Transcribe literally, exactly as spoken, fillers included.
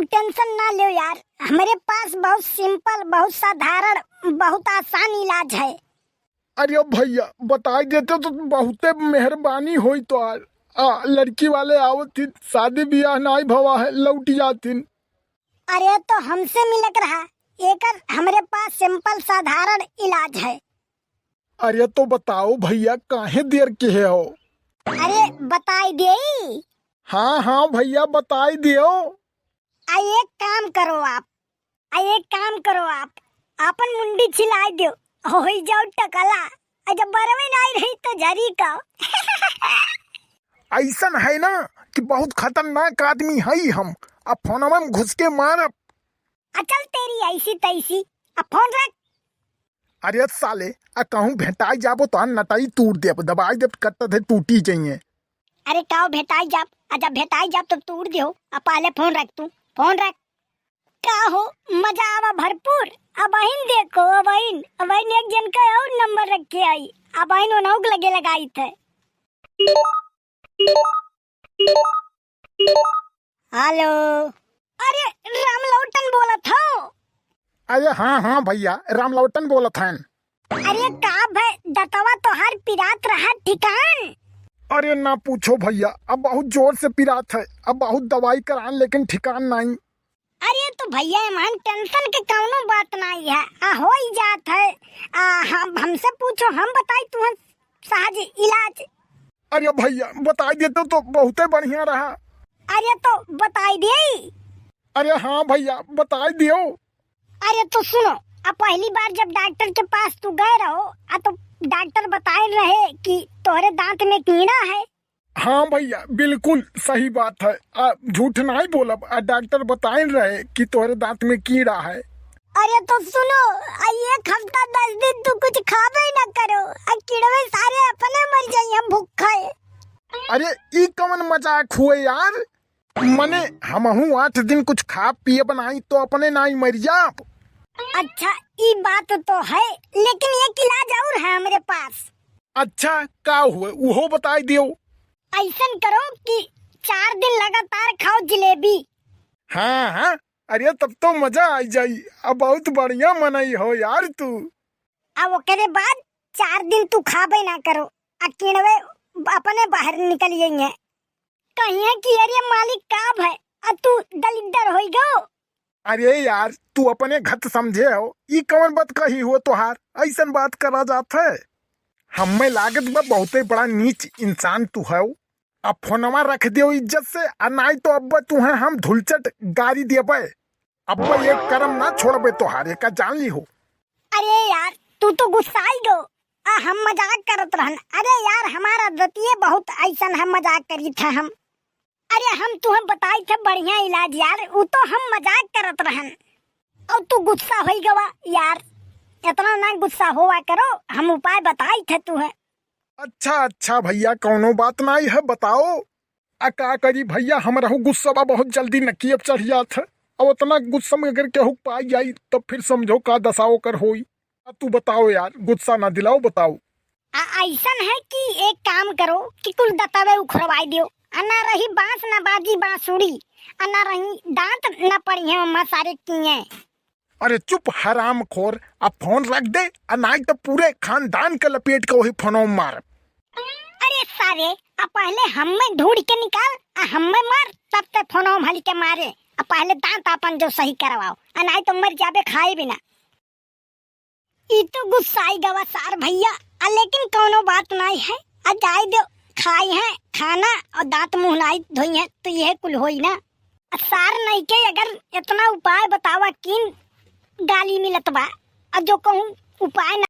तू tension ना लेव यार, हमरे पास बहुत simple, बहुत साधारण, बहुत आसान इलाज है। अरे भइया, बताइ देते तो बहुते मेहरबानी होई तोहार। आ, लड़की वाले आवत ही, शादी बियाह नाई भवा है, लौटि जातिन। अरे तो हमसे मिलक रहा, एकर हमरे पास simple साधारण इलाज है। अरे तो बताओ भइया, काहे देर किहे हो? अरे बताइ देई। हाँ, हाँ भइया, बताइ दियो। आ एक काम करो आप, आ एक काम करो आप, आपन मुंडी छिलाइ दियो, होइ जाओ टकला। आ जब बरवे नाई रही तो झरी का। अइसन है ना कि बहुत खतरनाक आदमी हई हम। अब फोनवा में घुस के मारब। आ चल तेरी ऐसी तैसी, अब फोन रख। अरे साले, आ कहूँ भेटाइ जाबो तो नटाई तूर देब, दबाइ देब, कट्टा धे टूटी जइहे। अरे काओ भेटाइ जाब, आ जब भेटाइ जाब तो तूर दियो, आ पहले फोन रख तू, फोन रख। का हो, मजा आवा भरपूर। अबहिन देखो, अबहिन, अबहिन एक जन का और नंबर रखे आई, अबहिन ओनहु के लगे लगाइत है। हेलो। अरे, रामलौटन बोलत हो? अरे हाँ, हाँ भइया, रामलौटन बोलत हन। अरे का भय, दतवा तोहार पिरात रहा ठिकान? अरे ना पूछो भइया, अब बहुत जोर से पिरात है, अब बहुत दवाई करान लेकिन ठिकान नाई। अरे तो भइया, एमन tension के कउनो बात नाई है, आ होइ जात है। आ, हम, हमसे पूछो, हम बताई तुहन सहज इलाज। अरे भइया, बताइ देते तो बहुते बढ़िया रहा। अरे तो बताइ देई। अरे हाँ भइया, बताइ दियो। अरे तो सुनो, अब पहली बार जब डॉक्टर के पास तू गए रहो, आ तो डॉक्टर बताए रहे कि तोहरे दांत में कीड़ा है। हाँ भइया, बिल्कुल सही बात है। आ, झूठ नाई बोलब, आ डॉक्टर बताइन रहे कि तोहरे दांत में कीड़ा है। अरे तो सुनो, आ एक हफ्ता दस दिन तू कुछ खाबे ना करो, आ कीड़वे सारे अपने मर जाई, हम भूखा है। अरे ई कवन मजाक हुए यार? मने हमहू आठ दिन कुछ खा पिए बनाई तो अपने नाई मर जाब। अच्छा, ई बात तो है, लेकिन एक इलाज और है हमरे पास। अच्छा, का हुए, उहो बताइ दियो। अइसन करो कि चार दिन लगातार खाओ जिलेबी। हाँ, हाँ, अरे तब तो मजा आइ जाई। अब बहुत बढ़िया मनई हो यार तू। अब ओकरे बाद चार दिन तू खाबे ना करो, आ किणवे अपने बाहर निकल जाइए। कहिए कि अरे मालिक का भय, आ तू दलिद्दर होइ गो। अरे यार, तू अपने घत समझे हो, ई कवन बात कही हो तोहार, अइसन बात करा जात है? हमें लागत बा बहुते बड़ा नीच इंसान तू हो। अब फोनवा रख दियो इज्जत से, आ नाई तो अब तुहे हम धुलचट गारी देबे। अब एक करम ना छोड़बे तोहार, एका जान ली हो। अरे यार, तू तो गुस्साइ गो। आ, हम मजाक करत रहन। अरे यार, हमार आदतिये बहुत अइसन है, मजाक करी थे हम। अरे हम तुहे बताई थे बढ़िया इलाज यार, उ तो हम मजाक करत रहन। और तू गुस्सा होइ गवा यार, इतना ना गुस्सा होवा करो, हम उपाय बताई थे तुहे। अच्छा, अच्छा भइया, कउनो बात नाई है, बताओ। आ का करी भइया, हमरहू गुस्सवा बहुत जल्दी नकियब चढ़ जात है। अब उतना गुस्सा में अगर केहू पाई जाई, तब फिर समझो का दसा ओकर होई। आ तू बताओ यार, गुस्सा ना दिलाओ, बताओ। आ, अइसन है कि एक काम करो कि कुल दतवे उखड़वाई दियो। आ ना रही बांस, ना बाजी बांसुरी, आ ना रही दांत, ना पड़िहे ओमा सारे किए। अरे चुप हरामखोर, अब फोन रख दे, आ नाई तो पूरे खानदान के लपेट के वही फोनों में मार। अरे सारे, आ पहले हमें ढूंढ के निकाल, आ हमें मार, तब ते फोनों में हल के मारे। आ पहले दांत आपन जो सही करवाओ, आ नाई तो मर जाबे खाए बिना। ई तो गुस्साई गवा सार भइया, आ लेकिन कउनो बात नाई है, आ जाए दो, खाई है खाना और दांत मुंह नाई धोई है, तो यह कुल होई ना। आ सार नाई के अगर इतना उपाय बतावा किन गाली मिलत बा, आ जो कहूँ उपाय ना